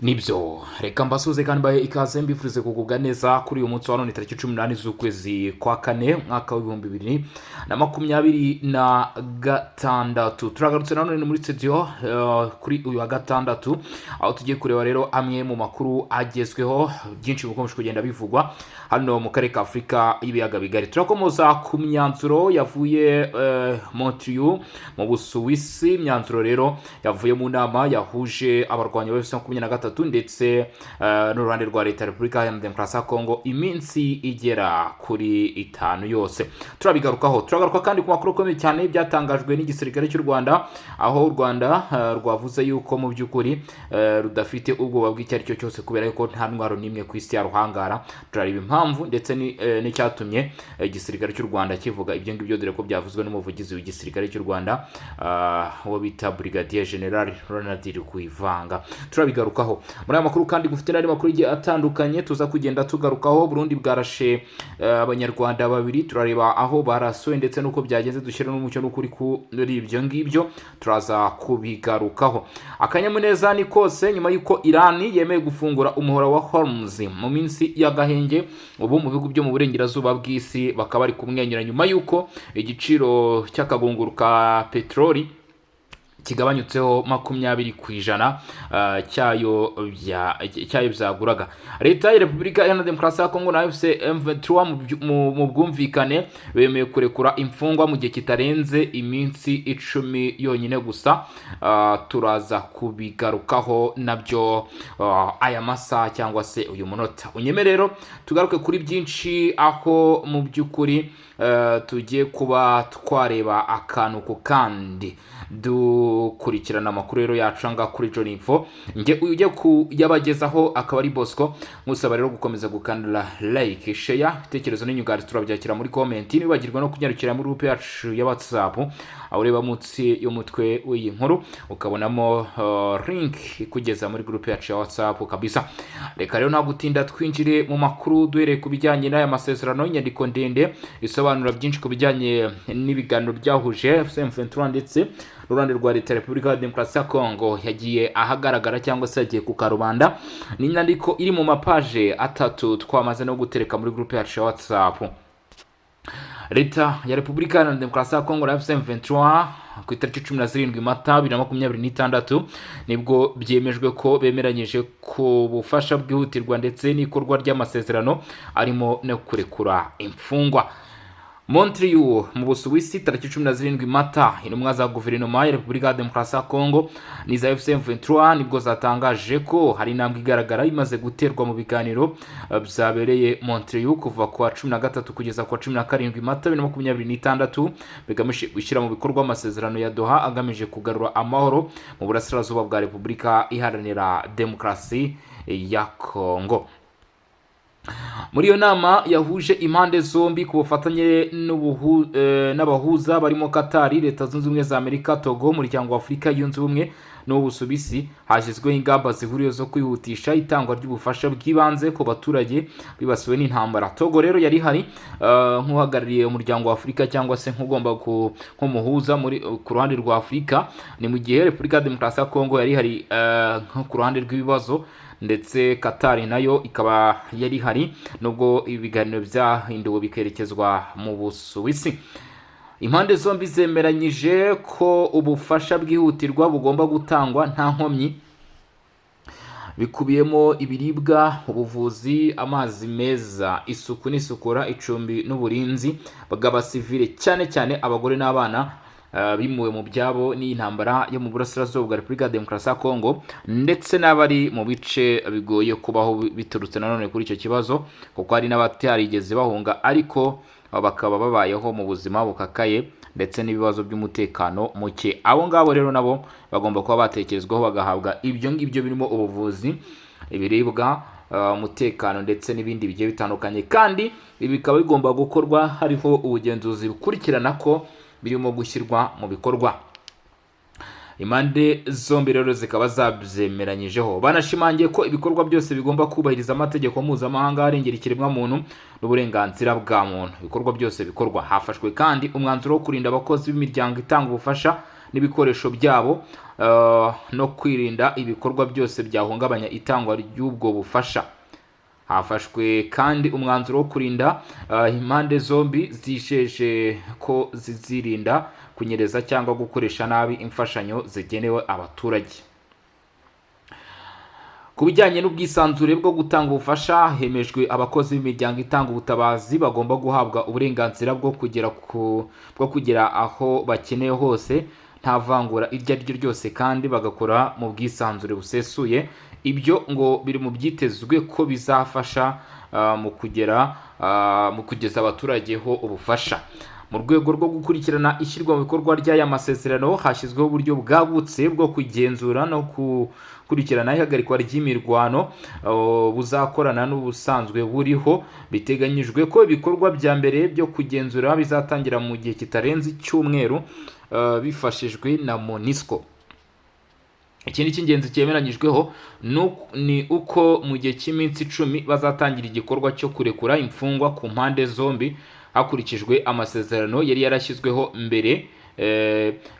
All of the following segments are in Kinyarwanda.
Nibyo, reka mbasuhuze kandi mbahe ikaze, mbifurize kugubwa neza kuri uyu munsi wa none, tariki 18 z'ukwezi kwa kane, umwaka wa 2026. Turagarutse nanone muri studio kuri uyu wa gatandatu, aho tugiye kureba rero amwe mu makuru agezweho, byinshi bikomeje kugenda bivugwa hano mu karere ka Afurika y'Ibiyaga Bigari. Turakomoza ku myanzuro yavuye Montreux mu Busuwisi, imyanzuro rero yavuye mu nama yahuje abarwanyi ba AFC 23 ndetse n'uruhande rwa Leta ya Repubulika Iharanira Demokarasi ya Kongo iminsi igera kuri 5 yose. Turabigarukaho. Turagaruka kandi ku makuru akomeye cyane byatangajwe n'igisirikare cy'u Rwanda, aho u Rwanda rwavuze yuko mu by'ukuri rudafite ubwoba bw'icyo ari cyo cyose, kubera yuko nta ntwaro n'imwe ku isi yaruhangara. Turareba impamvu ndetse n'icyatumye igisirikare cy'u Rwanda kivuga ibyo ngibyo, dore ko byavuzwe n'umuvugizi w'igisirikare cy'u Rwanda, uwo bita Brigadier General Ronald Rwivanga. Turabigarukaho muri aya makuru. Kandi gufite n'andi makuru agiye atandukanye tuza kugenda tugarukaho. Burundi bwarashe Abanyarwanda babiri, turareba aho barasuwe ndetse n'uko byagenze, dushyire n'umucyo n'ukuri kuri ibyo ngibyo, turaza kubigarukaho. Akanyamuneza ni kose nyuma y'uko Irani yemeye gufungura umuhora wa Hormuz mu minsi y'agahenge. Ubu mu bihugu byo mu burengerazuba bw'isi bakaba bari kumwenyura nyuma y'uko igiciro cy'akagunguru ka peteroli kigabanyutseho 20% cyayo byaguraga. Leta ya Repubulika Iharanira Demokarasi ya Kongo na AFC M23 mu bwumvikane bemeye kurekura imfungwa mu gihe kitarenze iminsi 10 yonyine gusa. Turaza kubigarukaho nabyo aya masaha cyangwa se uyu munota. Unyeme rero tugaruke kuri byinshi, aho mu by'ukuri tugiye kuba twareba akantu ku kandi, dukurikirana amakuru rero yacu aha ngaha kuri John Info. Nge ujye kuyabagezaho akaba ari Bosco. Musaba rero gukomeza gukanda like, share, ibitekerezo n'inyunganizi turabyakira muri comment. Ntiwibagirwe no kunyarukira muri group yacu ya WhatsApp, aho ureba munsi y'umutwe w'iyi nkuru ukabonamo link ikugeza muri group yacu ya WhatsApp kabisa. Reka rero nta gutinda twinjire mu makuru, duhereye ku bijyanye n'aya masezerano. Inyandiko ndende isobanura byinshi ku bijyanye n'ibiganiro byahuje AFC M23 ndetse n'uruhande rwa Leta ya Repubulika ya Demokarasi ya Kongo yagiye ahagaragara cyangwa se yagiye ku karubanda. Ni inyandiko iri mu mapaje 3 twamaze no gutereka muri group yacu ya WhatsApp. Leta ya Repubulika Iharanira Demokarasi ya Kongo na AFC M23 ku itariki 17 Mata 2026 nibwo byemejwe ko bemeranyije ku bufasha bwihutirwa ndetse n'ikorwa ry'amasezerano arimo no kurekura imfungwa. Montreux mu Busuwisi, tariki 17 Mata, intumwa za guverinoma ya Repubulika ya Demokarasi ya Kongo n'iza AFC M23 nibwo zatangaje ko hari intambwe igaragara imaze guterwa mu biganiro byabereye Montreux kuva ku wa 13 kugeza ku wa 17 Mata 2026, bigamije gushyira mu bikorwa amasezerano ya Doha agamije kugarura amahoro mu burasirazuba bwa Repubulika Iharanira Demokarasi ya Kongo. Muri iyo nama yahuje impande zombi ku bufatanye n'abahuza barimo Katari, Leta Zunze Ubumwe za Amerika, Togo, Umuryango wa Afurika Yunze Ubumwe n'Ubusuwisi, hashyizweho ingamba zihuriye zo kwihutisha itangwa ry'ubufasha bw'ibanze ku baturage bibasiwe n'intambara. Togo rero yari ihari nk'uhagarariye Umuryango wa Afurika cyangwa se nk'ugomba nk'umuhuza muri ku ruhande rwa Afurika, ni mu gihe Repubulika ya Demokarasi ya Kongo yari ihari nko ku ruhande rw'ibibazo, ndetse Katari nayo ikaba yari ihari, nubwo ibiganiro byahinduwe bikerekezwa mu Busuwisi. Impande zombi zemeranyije ko ubufasha bwihutirwa bugomba gutangwa nta nkomyi, bikubiyemo ibiribwa, ubuvuzi, amazi meza, isuku n'isukura, icumbi n'uburinzi bw'abasivile, cyane cyane abagore n'abana bimuwe mu byabo n'iyi ntambara yo mu burasirazuba bwa Repubulika ya Demokarasi ya Kongo, ndetse n'abari mu bice bigoye kubaho biturutse nanone kuri icyo kibazo, kuko hari n'abatarigeze bahunga ariko bakaba babayeho mu buzima bukakaye ndetse n'ibibazo by'umutekano muke. Abo ngabo rero nabo bagomba kuba batekerezwaho, bagahabwa ibyo ngibyo birimo ubuvuzi, ibiribwa, umutekano ndetse n'ibindi bigiye bitandukanye. Kandi ibi bikaba bigomba gukorwa hariho ubugenzuzi bukurikirana ko birimo gushyirwa mu bikorwa. Impande zombi rero zikaba zabyemeranyijeho, banashimangiye ko ibikorwa byose bigomba kubahiriza amategeko mpuzamahanga arengera ikiremwamuntu n'uburenganzira bwa muntu, ibikorwa byose bikorwa. Hafashwe kandi umwanzuro wo kurinda abakozi b'imiryango itanga ubufasha n'ibikoresho byabo, no kwirinda ibikorwa byose byahungabanya itangwa ry'ubwo bufasha. Hafashwe kandi umwanzuro wo kurinda impande zombi zijeje ko zizirinda kunyereza cyangwa gukoresha nabi imfashanyo zigenewe abaturage. Ku bijyanye n'ubwisanzure bwo gutanga ubufasha, hemejwe abakozi b'imiryango itanga ubutabazi bagomba guhabwa uburenganzira bwo kugera aho bakeneye hose nta vangura iryo ari ryo ryose, kandi bagakora mu bwisanzure busesuye. Ibyo ngo biri mu byitezwe ko bizafasha mu kugeza abaturage ho ubufasha. Mu rwego rwo gukurikirana ishyirwa mu bikorwa ry'aya masezerano, hashyizweho uburyo bwagutse bwo kugenzura no gukurikirana ihagarikwa ry'imirwano, buzakorana n'ubusanzwe buriho. Biteganyijwe ko ibikorwa bya mbere byo kugenzura bizatangira mu gihe kitarenze icyumweru, bifashijwe na MONUSCO. Ikindi cy'ingenzi cyemeranyijweho ni uko mu gihe cy'iminsi 10 bazatangira igikorwa cyo kurekura imfungwa ku mpande zombi, hakurikijwe amasezerano yari yarashyizweho mbere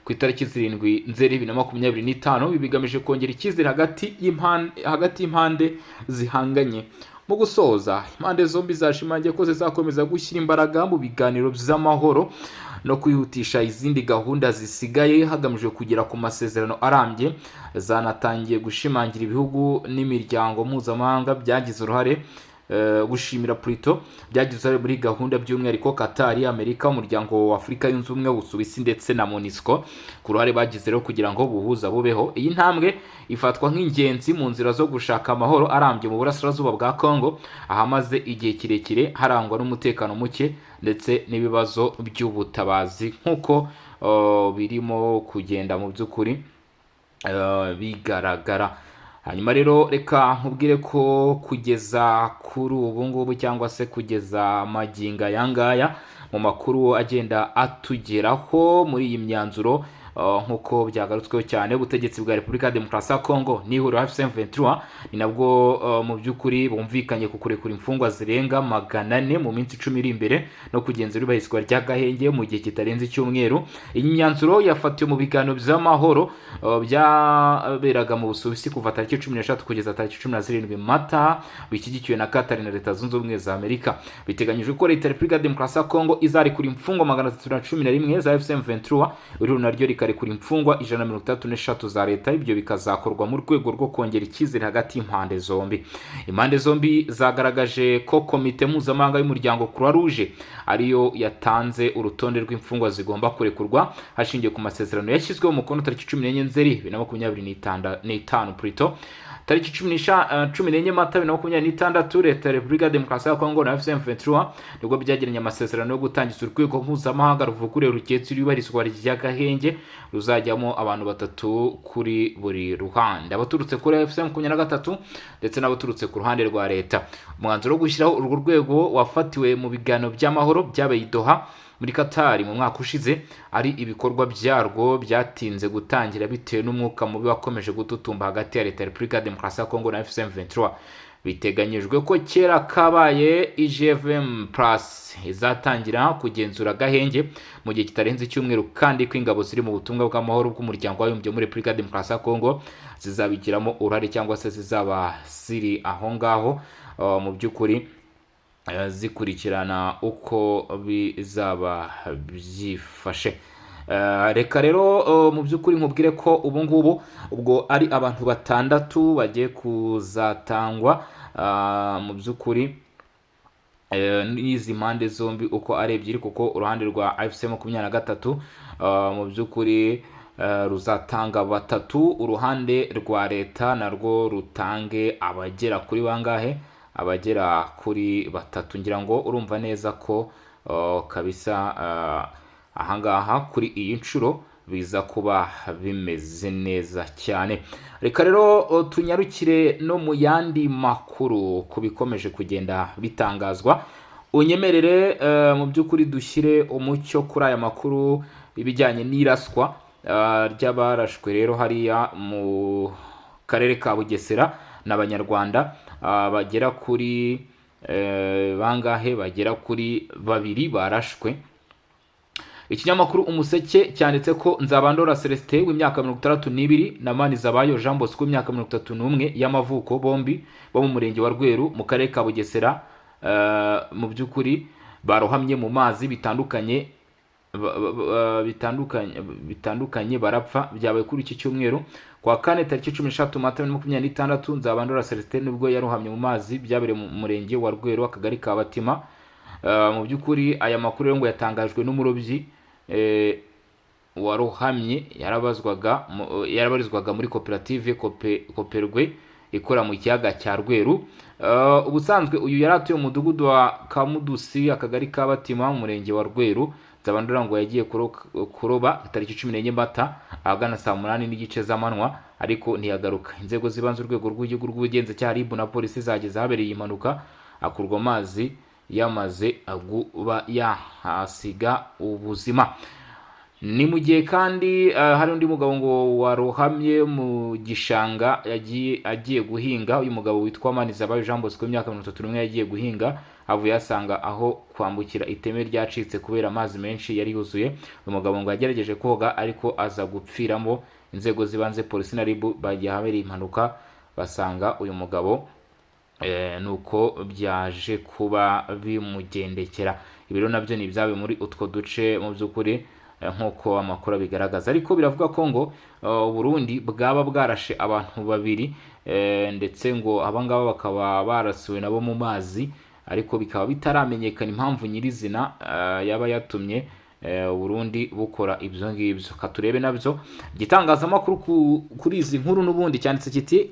ku itariki 7 Nzeri 2025. Ibi bigamije kongera icyizere hagati y'impande zihanganye. Mu gusoza, impande zombi zashimangiye ko zizakomeza gushyira imbaraga mu biganiro by'amahoro no kwihutisha izindi gahunda zisigaye, hagamijwe kugera ku masezerano arambye. Zanatangiye gushimangira ibihugu n'imiryango mpuzamahanga byagize uruhare, gushimira plutôt byagize uruhare muri gahunda, by'umwihariko Qatar, Amerika, Umuryango wa Afurika Yunze Ubumwe, Ubusuwisi ndetse na MONUSCO, ku ruhare bagize rero kugira ngo ubuhuza bubeho. Iyi ntambwe ifatwa nk'ingenzi mu nzira zo gushaka amahoro arambye mu burasirazuba bwa Congo, ahamaze igihe kirekire harangwa n'umutekano muke ndetse n'ibibazo by'ubutabazi, nk'uko birimo kugenda mu by'ukuri bigaragara. Hanyuma rero reka nkubwire ko kugeza kuri ubu ngubu, cyangwa se kugeza magingo aya ngaya, mu makuru agenda atugeraho muri iyi myanzuro, nk'uko byagarutsweho cyane, ubutegetsi bwa Repubulika ya Demokarasi ya Kongo n'ihuriro AFC M23 ni nabwo mu by'ukuri bumvikanye ku kurekura imfungwa zirenga 400 mu minsi 10 iri imbere no kugenzura iyubahirizwa ry'agahenge mu gihe kitarenze icyumweru. Iyi myanzuro yafatiwe mu biganiro by'amahoro byaberaga mu Busuwisi kuva tariki 13 kugeza tariki 17 Mata, bishyigikiwe na Qatar na Leta Zunze Ubumwe za Amerika. Biteganyijwe ko Leta ya Repubulika ya Demokarasi ya Kongo izarekura imfungwa 311 za AFC M23, iri naryo rikarekura imfungwa 163 za leta. Ibyo bikazakorwa mu rwego rwo kongera icyizere hagati y'impande zombi. Impande zombi zagaragaje ko komite mpuzamahanga y'umuryango Croix Rouge ariyo yatanze urutonde rw'imfungwa zigomba kurekurwa, hashingiwe ku masezerano yashyizweho umukono tariki 14 Nzeri 2025 plutôt. Tariki 14 Mata 2026, Leta ya Repubulika ya Demokarasi ya Kongo na AFC M23 nibwo byagiranye amasezerano yo gutangiza urwego mpuzamahanga ruvuguruye rugenzura iyubahirizwa ry'agahenge, ruzajyamo abantu batatu kuri buri ruhande, abaturutse kuri AFC 23 ndetse n'abaturutse ku ruhande rwa leta. Umwanzuro wo gushyiraho urwo rwego wafatiwe mu biganiro by'amahoro byabaye i Doha muri Qatar mu mwaka ushize, ari ibikorwa byarwo byatinze gutangira bitewe n'umwuka mubi wakomeje gututumba hagati ya Leta ya Repubulika ya Demokarasi ya Kongo na AFC M23. Biteganyijwe ko kera kabaye IGVM Plus izatangira kugenzura agahenge mu gihe kitarenze icyumweru, kandi ko ingabo ziri mu butumwa bw'amahoro bw'Umuryango w'Abibumbye muri Repubulika ya Demokarasi ya Kongo zizabigiramo uruhare, cyangwa se zizaba ziri aho ngaho mu by'ukuri zikurikirana uko bizaba byifashe. Reka rero mu by'ukuri nkubwire ko ubu ngubu ubwo ari abantu batandatu bagiye kuzatangwa mu by'ukuri n'izi mpande zombi uko ari ebyiri, kuko uruhande rwa AFC 23 mu by'ukuri ruzatanga batatu, uruhande rwa leta narwo rutange abagera kuri bangahe? Abagera kuri batatu. Ngira ngo urumva neza ko kabisa ahangaha kuri iyi nshuro biza kuba bimeze neza cyane. Reka rero tunyarukire no mu yandi makuru ku bikomeje kugenda bitangazwa. Unyemerere mu by'ukuri dushyire umucyo kuri aya makuru ibijyanye n'iraswa ry'abarashwe rero hariya mu karere ka Bugesera n'Abanyarwanda bagera kuri bangahe? Bagera kuri babiri barashwe. Ikinyamakuru Umuseke cyanditse ko Nzabandora Celestin w'imyaka 62 na Manizabayo Jean Bosco w'imyaka 31 y'amavuko, bombi bo mu murenge wa Rweru mu karere ka Bugesera, mu by'ukuri barohamye mu mazi bitandukanye bitandukanye barapfa. Byabaye kuri iki cyumweru kwa kane, tariki 13 Mata 2026. Nzabandora Celestin nibwo yarohamye mu mazi, byabereye mu murenge wa Rweru, akagari ka Batima. Mu by'ukuri aya makuru rero ngo yatangajwe n'umurobyi warohamye, yarabarizwaga muri koperative Koperwe ikora mu kiyaga cya Rweru. Ubusanzwe uyu yari atuye mu mudugudu wa Kamudusi, akagari ka Batima, mu murenge wa Rweru. Nzabandora ngo yagiye kuroba tariki 14 Mata ahagana saa 8:30 z'amanywa, ariko ntiyagaruka. Inzego z'ibanze, urwego rw'igihugu rw'ubugenzacyaha RIB na polisi zageze ahabereye iyi mpanuka, akurwa amazi yamaze kuba yahasiga ubuzima. Ni mu gihe kandi hari undi mugabo ngo warohamye mu gishanga yagiye agiye guhinga. Uyu mugabo witwa Manizabayo Jean Bosco w'imyaka 31 yagiye guhinga, avuye asanga aho kwambukira iteme ryacitse kubera amazi menshi yari yuzuye. Uyu mugabo ngo yagerageje koga ariko aza gupfiramo. Inzego z'ibanze, polisi na RIB bagiye ahabereye impanuka, basanga uyu mugabo nuko byaje kuba bimugendekera. Ibi rero nabyo ni ibyabaye muri utwo duce mu by'ukuri, nk'uko amakuru abigaragaza. Ariko biravuga ko ngo Burundi bwaba bwarashe abantu babiri, ndetse ngo abangaba bakaba barasiwe nabo mu mazi, ariko bikaba bitaramenyekana impamvu nyirizina yaba yatumye Burundi bukora ibyo ngibyo. Katurebe nabyo igitangazamakuru kuri izi nkuru n'ubundi cyanditse kiti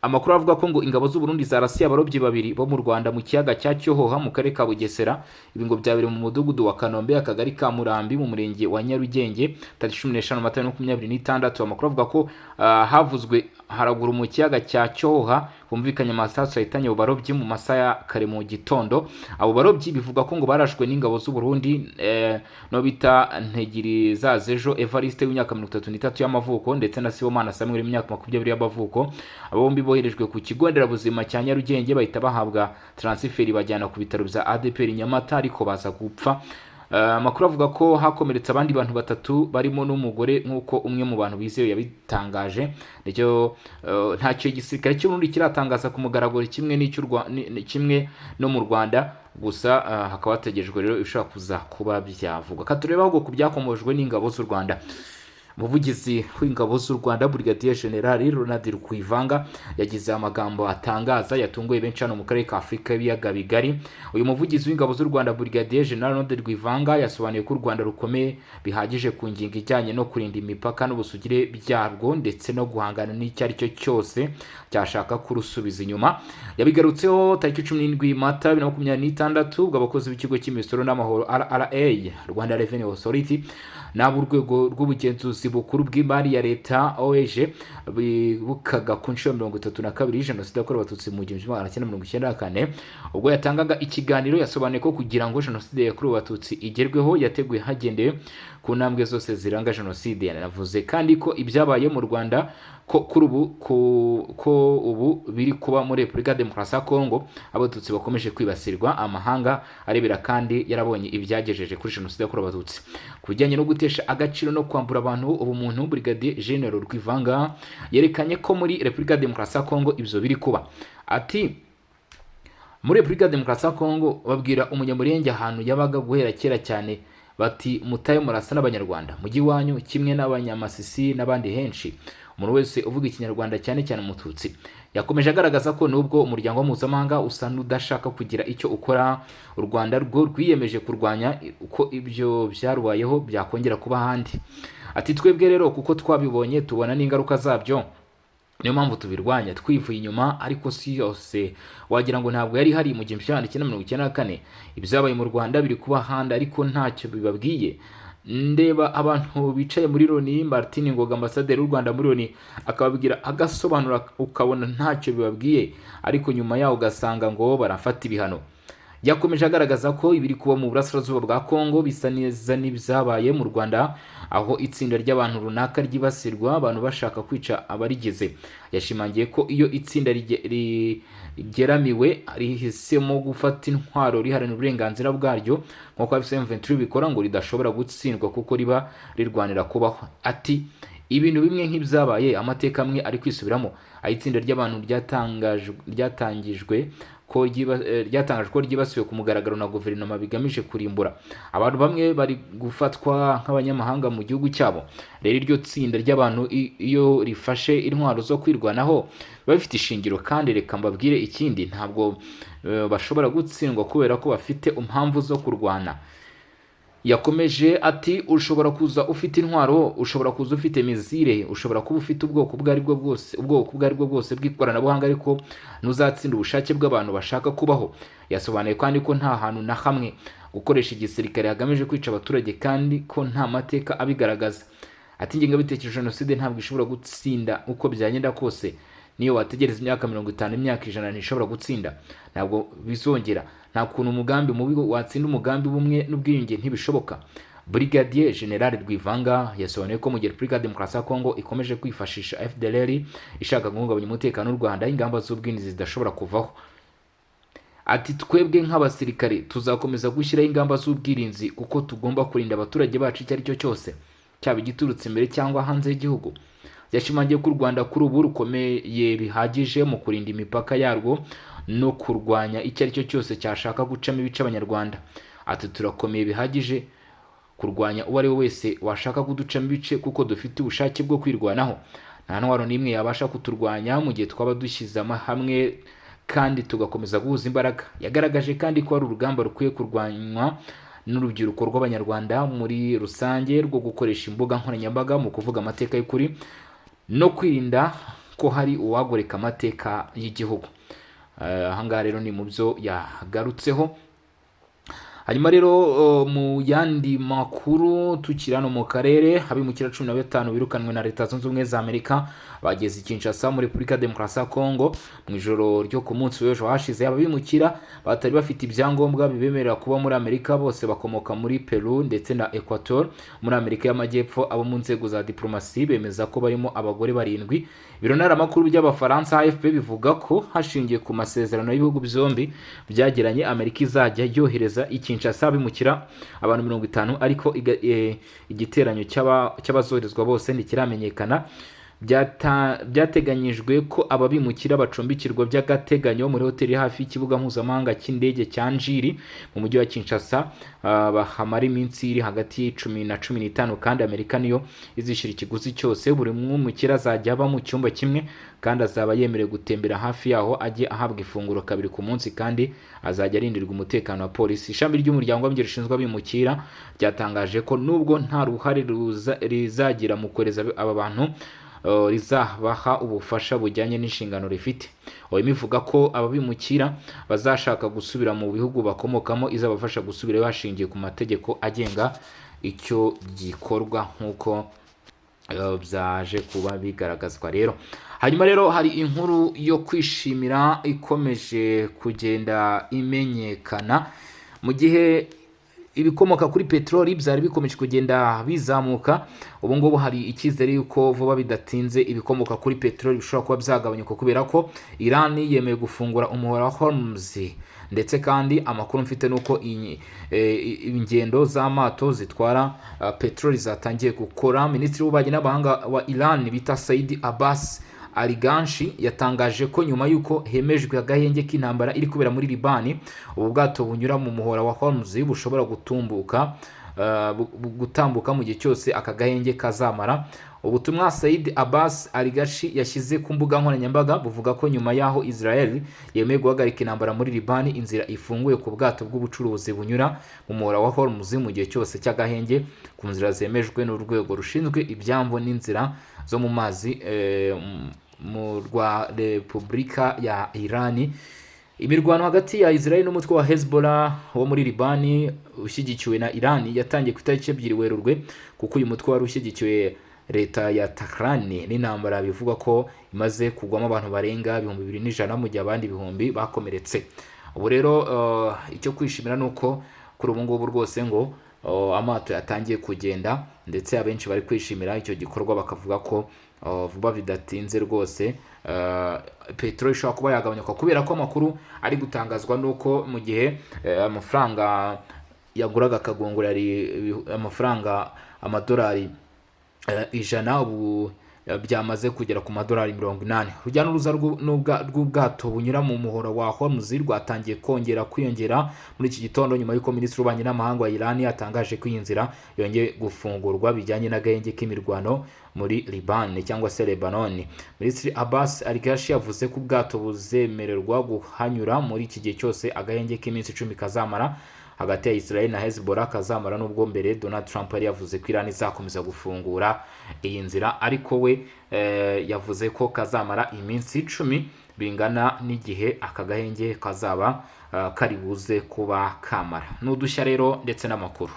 amakuru avuga ko ngo ingabo z'u Burundi zarasiye abarobyi babiri bo mu Rwanda mu kiyaga cya Cyohoha mu karere ka Bugesera. Ibi ngo byabereye mu mudugudu wa Kanombe, akagari ka Murambi, mu murenge wa Nyarugenge, tariki 15 Mata 2026. Amakuru avuga ko havuzwe haraguru mu kiyaga cya Cyohoha humvikanye amasasu yahitanye abo barobyi mu masaha ya kare mu gitondo. Abo barobyi bivuga ko ngo barashwe n'ingabo z'u Burundi, no bita Ntegirizazejo Evariste w'imyaka 33 y'amavuko ndetse na Sibomana Samuel w'imyaka 20 y'amavuko. Abo bombi boherejwe ku kigo nderabuzima cya Nyarugenge, bahita bahabwa transfert bajyana ku bitaro bya ADPR Nyamata, ariko baza gupfa. Amakuru avuga ko hakomeretse abandi bantu batatu barimo n'umugore, nk'uko umwe mu bantu bizewe yabitangaje. Nicyo ntacyo igisirikare cy'u Burundi kiratangaza ku mugaragaro, kimwe n'icy'u kimwe no mu Rwanda gusa, hakaba hategerejwe rero ibishobora kuza kuba byavugwa. Katurebe ahubwo ku byakomojwe n'ingabo z'u Rwanda. Umuvugizi w'ingabo z'u Rwanda, Brigadier General Ronald Rwivanga, yagize amagambo atangaza yatunguye benshi hano mu karere ka Afurika y'ibiyaga bigari. Uyu muvugizi w'ingabo z'u Rwanda, Brigadier General Ronald Rwivanga, yasobanuye ko u Rwanda rukomeye bihagije ku ngingo ijyanye no kurinda imipaka n'ubusugire byarwo, ndetse no guhangana n'icyo ari cyo cyose cyashaka kurusubiza inyuma. Yabigarutseho tariki 17 Mata 2026, ubwo abakozi b'ikigo cy'imisoro n'amahoro RRA, Rwanda Revenue Authority, n'ab'urwego rw'ubugenzuzi bukuru bw'imari ya leta OAG bibukaga ku nshuro 32 jenoside yakorewe Abatutsi mu 1994. Ubwo yatangaga ikiganiro, yasobanuye ko kugira ngo jenoside yakorewe Abatutsi igerweho yateguye hagendewe ku ntambwe zose ziranga jenoside. Yanavuze kandi ko ibyabaye mu Rwanda ko kuri ubu ko ubu biri kuba muri Repubulika ya Demokarasi ya Kongo, Abatutsi bakomeje kwibasirwa, amahanga arebera kandi yarabonye ibyagejeje kuri jenoside yakorewe Abatutsi. Ku bijyanye no gutesha agaciro no kwambura abantu ubumuntu, Brigadier General Rwivanga yerekanye ko muri Repubulika ya Demokarasi ya Kongo ibyo biri kuba. Ati: "Muri Repubulika ya Demokarasi ya Kongo babwira Umunyamurenge ahantu yabaga guhera kera cyane bati mutahe, murasa n'Abanyarwanda, mujyi iwanyu, kimwe n'Abanyamasisi n'abandi henshi, umuntu wese uvuga Ikinyarwanda, cyane cyane Umututsi." Yakomeje agaragaza ko nubwo umuryango mpuzamahanga usa n'udashaka kugira icyo ukora, u Rwanda rwo rwiyemeje kurwanya uko ibyo byarubayeho byakongera kuba ahandi. Ati: "Twebwe rero kuko twabibonye, tubona n'ingaruka zabyo, niyo mpamvu tubirwanya twivuye inyuma. Ariko si yose wagira ngo ntabwo yari ihari mu 1994. Ibyabaye mu Rwanda biri kuba ahandi, ariko ntacyo bibabwiye. Ndeba abantu bicaye muri Loni, Martin Ngoga, ambasaderi w'u Rwanda muri Loni, akababwira agasobanura, ukabona ntacyo bibabwiye, ariko nyuma yaho ugasanga ngo barafata ibihano." Yakomeje agaragaza ko ibiri kuba mu burasirazuba bwa Kongo bisa neza n'ibyabaye mu Rwanda, aho itsinda ry'abantu runaka ryibasirwa, abantu bashaka kwica abarigize. Yashimangiye ko iyo itsinda rigeramiwe rihisemo gufata intwaro riharanira uburenganzira bwaryo, nk'uko AFC M23 bikora, ngo ridashobora gutsindwa kuko riba rirwanira kubaho. Ati: "Ibintu bimwe nk'ibyabaye, amateka amwe ari kwisubiramo, aho itsinda ry'abantu ryatangajwe ko ryibasiwe ku mugaragaro na guverinoma bigamije kurimbura abantu bamwe bari gufatwa nk'abanyamahanga mu gihugu cyabo. Rero iryo tsinda ry'abantu iyo rifashe intwaro zo kwirwanaho biba bifite ishingiro. Kandi reka mbabwire ikindi, ntabwo bashobora gutsindwa kubera ko bafite impamvu zo kurwana." Yakomeje ati: "Ushobora kuza ufite intwaro, ushobora kuza ufite missile, ushobora kuba ufite ubwoko ubwo ari bwo bwose bw'ikoranabuhanga, ariko ntuzatsinda ubushake bw'abantu bashaka kubaho." Yasobanuye kandi ko nta hantu na hamwe gukoresha igisirikare hagamije kwica abaturage, kandi ko nta mateka abigaragaza. Ati: "Ingengabitekerezo ya jenoside ntabwo ishobora gutsinda uko byagenda kose. Niyo wategereza imyaka 50, imyaka 100, ntishobora gutsinda. Ntabwo bizongera. Nta kuntu umugambi mubi watsinda umugambi w'ubumwe n'ubwiyunge, ntibishoboka." Brigadier General Rwivanga yasobanuye ko mu gihe Repubulika ya Demokarasi ya Kongo ikomeje kwifashisha FDLR ishaka guhungabanya umutekano w'u Rwanda, ingamba z'ubwirinzi zidashobora kuvaho. Ati: "Twebwe nk'abasirikare tuzakomeza gushyiraho ingamba z'ubwirinzi kuko tugomba kurinda abaturage bacu icyo ari cyo cyose, cyaba igiturutse imbere cyangwa hanze y'igihugu." Yashimangiye ko u Rwanda kuri ubu rukomeye bihagije mu kurinda imipaka yarwo no kurwanya icyo ari cyo cyose cyashaka gucamo ibice Abanyarwanda. Ati: "Turakomeye bihagije kurwanya uwo ari we wese washaka kuducamo ibice kuko dufite ubushake bwo kwirwanaho. Nta ntwaro n'imwe yabasha kuturwanya mu gihe twaba dushyize hamwe kandi tugakomeza guhuza imbaraga. Yagaragaje kandi ko ari urugamba rukwiye kurwanywa n'urubyiruko rw'Abanyarwanda muri rusange, rwo gukoresha imbuga nkoranyambaga mu kuvuga amateka y'ukuri no kwirinda ko hari uwagoreka amateka y'igihugu. Ahangaha rero ni mu byo yagarutseho. Hanyuma rero mu yandi makuru tukiri hano mu karere, abimukira 15 birukanwe na Leta Zunze Ubumwe za Amerika bageze i Kinshasa muri Repubulika ya Demokarasi ya Kongo mu ijoro ryo ku munsi w'ejo hashize. Abimukira batari bafite ibyangombwa bibemerera kuba muri Amerika, bose bakomoka muri Peru ndetse na Equateur muri Amerika y'Amajyepfo. Abo mu nzego za diplomasi bemeza ko barimo abagore barindwi. Ibiro ntaramakuru by'Abafaransa AFP bivuga ko hashingiwe ku masezerano y'ibihugu byombi byagiranye, Amerika izajya yohereza i Kinshasa abimukira abantu 50, ariko igiteranyo cy'abazoherezwa bose ntikiramenyekana. Byateganyijwe ko aba bimukira bacumbikirwa by'agateganyo muri hoteli hafi y'ikibuga mpuzamahanga cy'indege cya Njiri mu mujyi wa Kinshasa, bahamara iminsi iri hagati y'10 na 15, kandi Amerika niyo izishyura ikiguzi cyose. Buri mwimukira azajya aba mu cyumba kimwe kandi azaba yemerewe gutembera hafi yaho, ajye ahabwa ifunguro kabiri ku munsi, kandi azajya arindirwa umutekano wa polisi. Ishami ry'Umuryango w'Abibumbye rishinzwe abimukira ryatangaje ko nubwo nta ruhare rizagira mu kohereza aba bantu, rizabaha ubufasha bujyanye n'inshingano rifite. OIM ivuga ko ababimukira bazashaka gusubira mu bihugu bakomokamo izabafasha gusubirayo hashingiwe ku mategeko agenga icyo gikorwa, nk'uko byaje kuba bigaragazwa rero. Hanyuma rero hari inkuru yo kwishimira ikomeje kugenda imenyekana mu gihe ibikomoka kuri peteroli byari bikomeje kugenda bizamuka. Ubu ngubu hari icyizere yuko vuba bidatinze ibikomoka kuri peteroli bishobora kuba byagabanyuka, kubera ko Iran yemeye gufungura umuhora wa Hormuz. Ndetse kandi amakuru mfite ni uko ingendo z'amato zitwara peteroli zatangiye gukora. Minisitiri w'Ububanyi n'Amahanga wa Iran bita Said Abbas Araghchi yatangaje ko nyuma y'uko hemejwe agahenge k'intambara iri kubera muri Libani, ubu bwato bunyura mu muhora wa Hormuz bushobora gutambuka mu gihe cyose aka gahenge kazamara. Ubutumwa Said Abbas Araghchi yashyize ku mbuga nkoranyambaga buvuga ko nyuma y'aho Israel yemeye guhagarika intambara muri Libani, inzira ifunguye ku bwato bw'ubucuruzi bunyura mu muhora wa Hormuz mu gihe cyose cy'agahenge, ku nzira zemejwe n'urwego rushinzwe ibyambu n'inzira zo mu mazi mu rwa Repubulika ya Irani. Imirwano hagati ya Israel n'umutwe wa Hezbollah wo muri Libani ushyigikiwe na Iran yatangiye ku itariki 2 Werurwe, kuko uyu mutwe wari ushyigikiwe leta ya Tehran, n'intambara bivugwa ko imaze kugwamo abantu barenga 2100, mu gihe abandi ibihumbi bakomeretse. Ubu rero icyo kwishimira ni uko kuri ubu ngubu rwose ngo amato yatangiye kugenda, ndetse abenshi bari kwishimira icyo gikorwa, bakavuga ko vuba bidatinze rwose peteroli ishobora kuba yagabanyuka, kubera ko amakuru ari gutangazwa nuko mu gihe amafaranga yaguraga akagungura yari amafaranga amadolari 100, ubu byamaze kugera ku madolari 80. Urujya n'uruza rw'ubwato bunyura mu muhora wa Hormuz rwatangiye kongera kwiyongera muri iki gitondo, nyuma y'uko minisitiri w'ububanyi n'amahanga wa Iran yatangaje ko iyi nzira yongeye gufungurwa bijyanye n'agahenge k'imirwano muri Liban cyangwa se Lebanon. Minisitiri Abbas Araghchi yavuze ko ubwato buzemererwa guhanyura muri iki gihe cyose agahenge k'iminsi 10 kazamara hagati ya Israel na Hezbollah kazamara, nubwo mbere Donald Trump yari yavuze ko Iran izakomeza gufungura iyi nzira, ariko we yavuze ko kazamara iminsi 10, bingana n'igihe aka gahenge kazaba kari buze kuba kamara. Ni udushya rero ndetse n'amakuru.